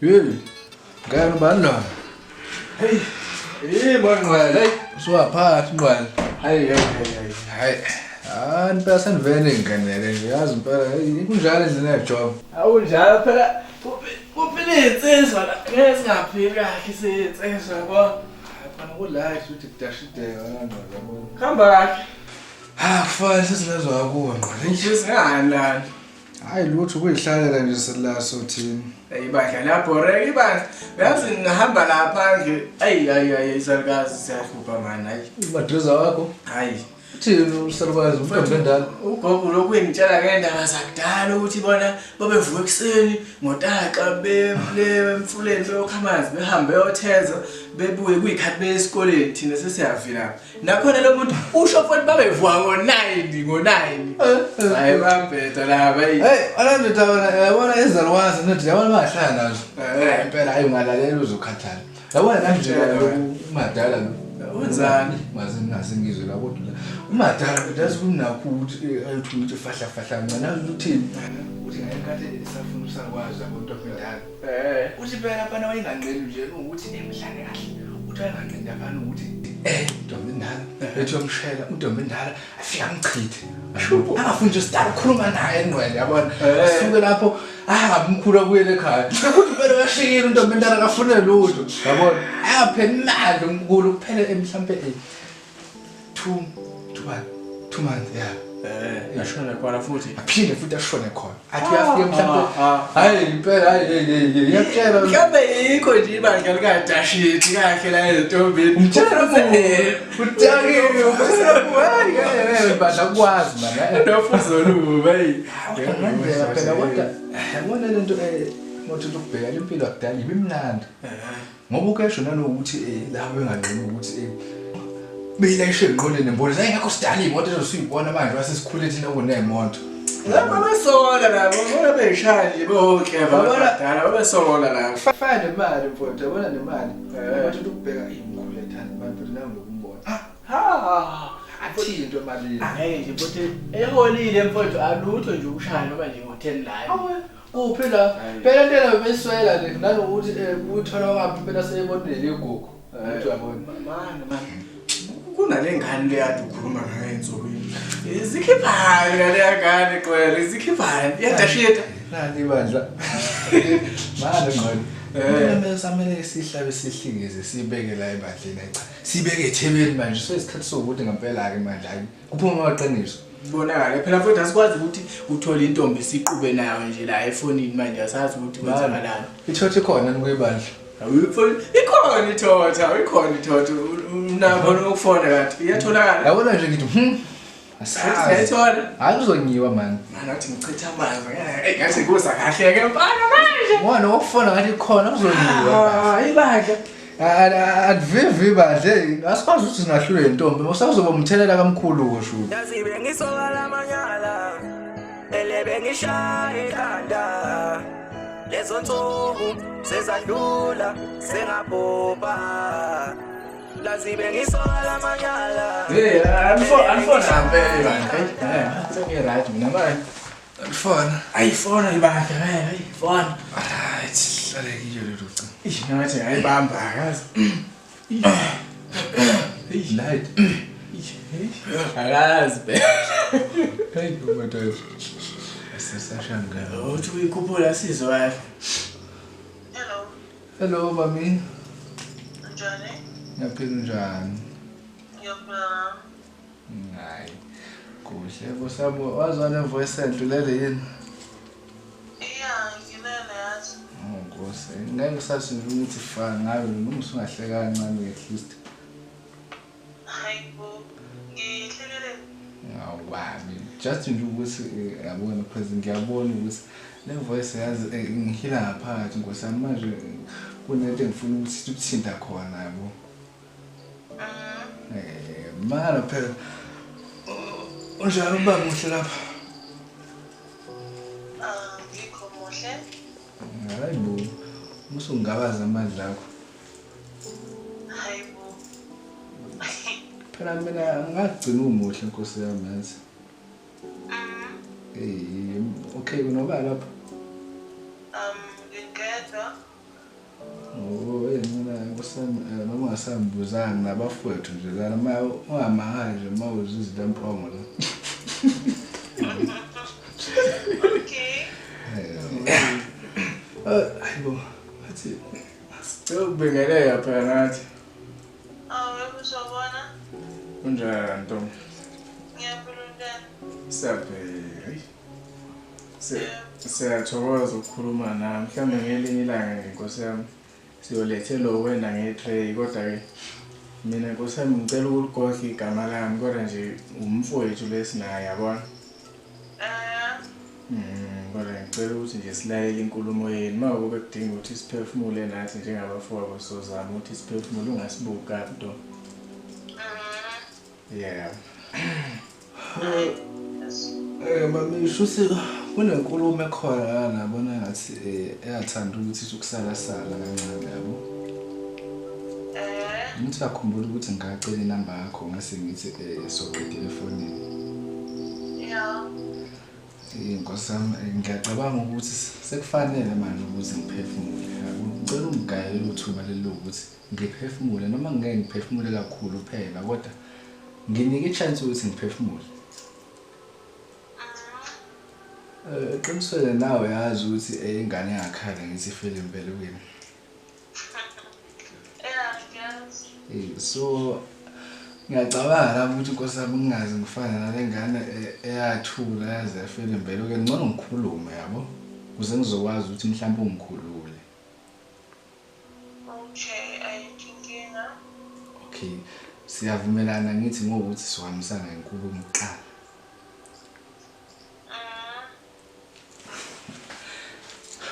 Hey. Ngani ubani lo? Hey. Hey bangcwele. Hey, usuwaphathi ngcwele. Hayi hayi hayi. Hayi. Ah, impela senivele ngingenele nje. Yazi impela hey, kunjalo endlini yejob. Awunjalo phela kuphila insizwa la. Ngeke singaphili kahle siyinsizwa yabo. Hayi khona ku-light ukuthi kudashideka kangcwele yabo. Hamba kahle. Ah, kufanele sesilezwa kuwe ngcwele. Nje singani lana. Hayi lutho kuyihlalela nje sila sothini. Hey bandla liyabhoreka ibandla. Uyazi ngingahamba lapha nje. Ayi ayi ayi isalukazi siyahlupha mani hayi. Umaduza wakho. Hayi. Uthini usalukazi umntombi endala? Ugogo lokhu engitshela ngendaba zakudala ukuthi bona babevuka ekuseni ngotaxa bemle emfuleni beyokha amanzi behambe beyotheza bebuye kuyikhathi beye esikoleni thina sesiyavilapha. Nakhona lo muntu usho futhi babevuka ngo-9 ngo-9. Hayi bambheda laba hey. Hey, alandoda wena yabona izalukwazi ndoda yabona bangahlala nazo. Eh. Impela hayi ungalalela uzokhathala. Yabona nami nje lokhu umadala lo. Wenzani? Ngaze ngaze ngizwe la kodwa la. Umadala ndoda yazi kunakho ukuthi ayothi umuntu fahla fahla ncane azi uthini. Uthi ngenkathi esafuna usakwazi yabo ntombi endala. Eh. Uthi phela laphana wayenganqeni nje ukuthi emdlale kahle. Uthi wayenganqeni laphana ukuthi ntombi endala ethi uyomshela untombi endala afike amchithe. Angafuni nje sidala ukukhuluma naye engqwele yabona. Asuke lapho ahambe umkhulu abuyele ekhaya. Futhi phela uyashiyile untombi endala akafune lutho. Yabona? Angapheli imali umkhulu kuphele mhlampe 2 2 months 2 months yeah. Yashona khona futhi. Aphinde futhi ashone khona. Athi uyafika mhlawumbe. Hayi impela hayi hey hey hey ngiyakutshela. Mhlawumbe yikho nje ibandla likadashithi kahle la ezintombini. Umtshela Udakiwe. Hayi hey bandla kwazi man. Nofuzo lubi hey. Ngendlela phela kodwa yabona lento mothi ukubheka impilo akudala ibimnandi. Ngoba ukesho nanokuthi labo benganqeni ukuthi beyilayishe enqoleni nembolo. Ayingekho sidala imoto ezosuyibona manje wasesikhule thina kuneyimoto. Laba besola labo, bona beyishaya nje bokleva abadala babesola labo. Fana nemali mfowethu, yabona nemali. Manje ukubheka imkhulu ethanda imali mfowethu nami ngokumbona. Ah, Ha. athi into emalini. Angeke nje mfowethu eholile mfowethu alutho nje ukushaya noma nje ngo-10 line. Kuphi la? Phela into leyo beswela le nanokuthi kuthola kwaphi phela seyibonile igugu. Uthi uyabona. Mani mani. Kunale ngane le yade ukhuluma ngayo ensukwini. Izikhiphani ngale ngane qwele, izikhiphani. Iyadashita. Nani ibandla. Manje ngqondo. Mina samele sihlabe sihlingeze sibeke la ebandleni ayi cha. Sibeke ethebeni manje so isikhathi sokuthi ngempela ke manje hayi kuphuma amaqiniso. Bonakale phela futhi asikwazi ukuthi uthole intombi siqube nayo nje la efonini manje asazi ukuthi kwenzakalani. Ithotha ikhona nikuyibandla. Awuyifoni ikhona ithotha, ikhona ithotha. Unakho ukufona kanti iyatholakala. Yabona nje ngithi. Asazi. Siyayithola. Hayi uzonyiwa man. Manje ngathi ngichitha amanzi. Hey ngathi kuza kahle ke mfana manje. Ngoba nokufona ngathi khona kuzonyiwa. Ah, ibandla. Adivivi bandla, asikwazi ukuthi singahlulwe intombi. Usazoba umthelela kamkhulu kusho ukuthi. Yazi bengisoka lamanyala ele bengishaya ikhanda lezo nsuku sezadlula sengabhubha lazi bengisoka lamanyala Hey, anifona ngempela ibandla. Hey, sengi right mina manje. Andifona. Ayifona ibandla, hey, ayifona. Right, hlale kiyo lelo cingo. Ish, ngathi ngayibamba akazi. Light. Akazi be. Hey, umadoda. Asisashanga. Uthi uyikhuphula sizwe kahle. Hello, Hello mami. njani? Ngiyaphila unjani? Ngiyaphila. Hayi. Kuhle kusabo wazwa le voice endlulele yini? Iya, ngilele yazi. Oh Nkosi, ngeke ngisathi nje ukuthi fa ngayo noma usungahleka kancane at least. Hayi bo, ngihlekelele. Awami. Just nje ukuthi yabona because ngiyabona ukuthi le voice yazi ngihila ngaphakathi Nkosi yami manje kunento engifuna ukuthi ukuthinta khona yabo. Mara phela unjani uba muhle lapha? Ah, ngikho muhle. Hayi bo. Musungabaza amandla akho. Hayi bo. Phela mina ngagcina umuhle Nkosi yami yazi. Okay kunoba lapha. Ngingedwa. Oh, hey mina nkosi yami noma ungasambuzanga nabafowethu nje lana ma ungamangali nje uma uzwa izinto empongo la. Okay. Hayibo, athi Sicela ukubingelela phela nathi. Awu yebo sawubona. Kunjani ntombi? Ngiyaphila unjani? Siyaphila. Siyathokoza ukukhuluma nawe. Mhlawumbe ngelinye ilanga nje nkosi yami siyolethe lo wena nge-tray kodwa-ke mina nkosi yami ngicela ukuligodla igama lami kodwa nje umfowethu lesinaye yabona. Kodwa ngicela ukuthi nje silalele inkulumo yenu. Uma kube kudinga ukuthi siphefumule nathi njengabafowabo sizozama ukuthi siphefumule ungasibuki kabi ntombi. Yeah. Mami shuthi kunenkulumo ekhona lana yabona ngathi eyathanda ukuthi ithi ukusalasala kancane yabo. Ngithi uyakhumbula ukuthi ngacela inamba yakho ngase ngithi soqedile efonini. Yeah. Nkosi yami ngiyacabanga ukuthi sekufanele manje ukuthi ngiphefumule. Yabo ngicela ungigayele uthuba leli lokuthi ngiphefumule noma ngeke ngiphefumule kakhulu phela kodwa nginike i-chance ukuthi ngiphefumule. Eqinisweni nawe yazi ukuthi ingane engakhala ngithi ifele empeleni. Yeah, ngiyazi. So ngiyacabanga lapho ukuthi inkosi yami ngingaze ngifane nale ngane eyathula yaze yafela empeleni, ngcono ngikhulume yabo ukuze ngizokwazi ukuthi mhlawumbe ungikhulule. Okay, ayikho inkinga. Okay, siyavumelana ngithi ngokuthi sohambisana ngenkulumo kuqala.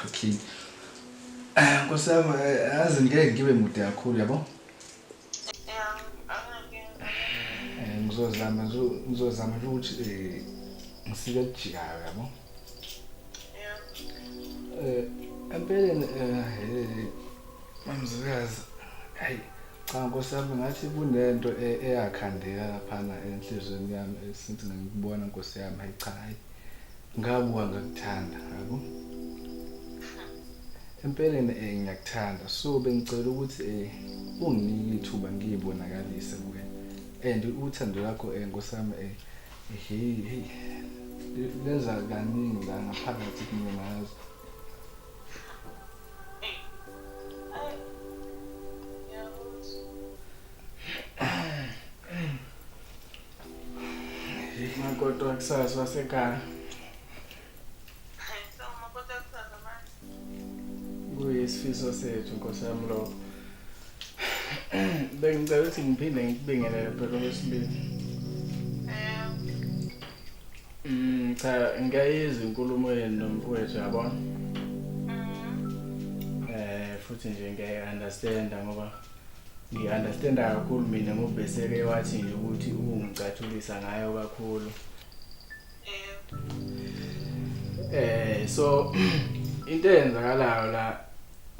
Okay. Nkosi yami yazi ngeke ngibe mude kakhulu yabo. Yeah, anginankinga. Ngizozama nje ngizozama nje ukuthi ngisike kujikayo yabo. Yeah. Empeleni mamzikazi hayi cha nkosi yami ngathi kunento eyakhandeka laphana enhliziyweni yami esithi ngikubona nkosi yami hayi cha hayi ngabuka ngakuthanda yabo. Empeleni ngiyakuthanda so bengicela ukuthi unginike ithuba ngiyibonakalise kuwena and uthando lakho nkosi yami hey hey lenza kaningi la ngaphakathi kumina yazi. Ay. Ngiyakuzwa. Makoti wakusasa wasekhaya. Hayi, sewumakoti wakusasa manje. Kuyisifiso sethu nkosi yami lokho. Bengicela ukuthi ngiphinde ngikubingelele phela okwesibili. Cha ngiyayizwa inkulumo yenu nomfowethu yabona. Futhi nje ngiyayi-understanda ngoba ngi-understanda kakhulu mina ngoba beseke wathi nje ukuthi ungicathulisa ngayo kakhulu. So into eyenzakalayo la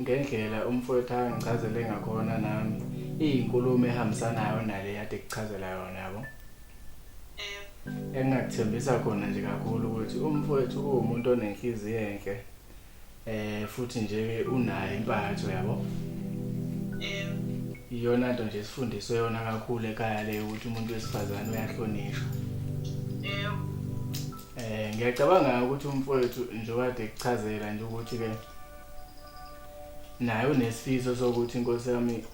ngendlela umfowethu angichazele ngakhona nami iyinkulumo ehambisanayo nale yade kuchazela yona yabo. Engingakuthembisa khona nje kakhulu ukuthi umfowethu uwumuntu onenhliziyo enhle futhi nje unayo impatho yabo. Iyona nto nje sifundiswe yona kakhulu ekhaya le ukuthi umuntu wesifazane uyahlonishwa. Ngiyacabanga ukuthi umfowethu njengoba kade ekuchazela nje ukuthi ke naye unesifiso sokuthi inkosi yami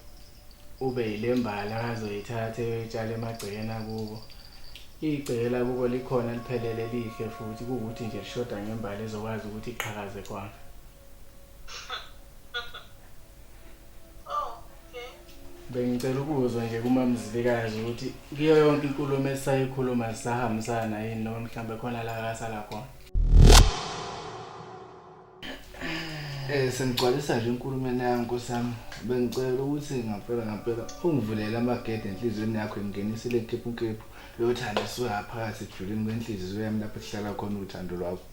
ube yilembala akazoyithatha eyitshala emagcekeni akubo. Igceke lakubo likhona liphelele lihle futhi kuwukuthi nje lishoda ngembali ezokwazi ukuthi iqhakaze khona. Oh, okay. Bengicela ukuzwa nje kumamzilikazi ukuthi kuyo yonke inkulumo esisayikhuluma sisahambisana yini noma mhlawumbe khona la akasala khona. Sengigcwalisa nje inkulumeni yami nkosi yami. Bengicela ukuthi ngampela ngampela ungivulele amagede enhliziyweni yakho ngingenisile nkephu nkephu lothando esuka phakathi ekujuleni kwenhliziyo yami lapho kuhlala khona uthando lwakho.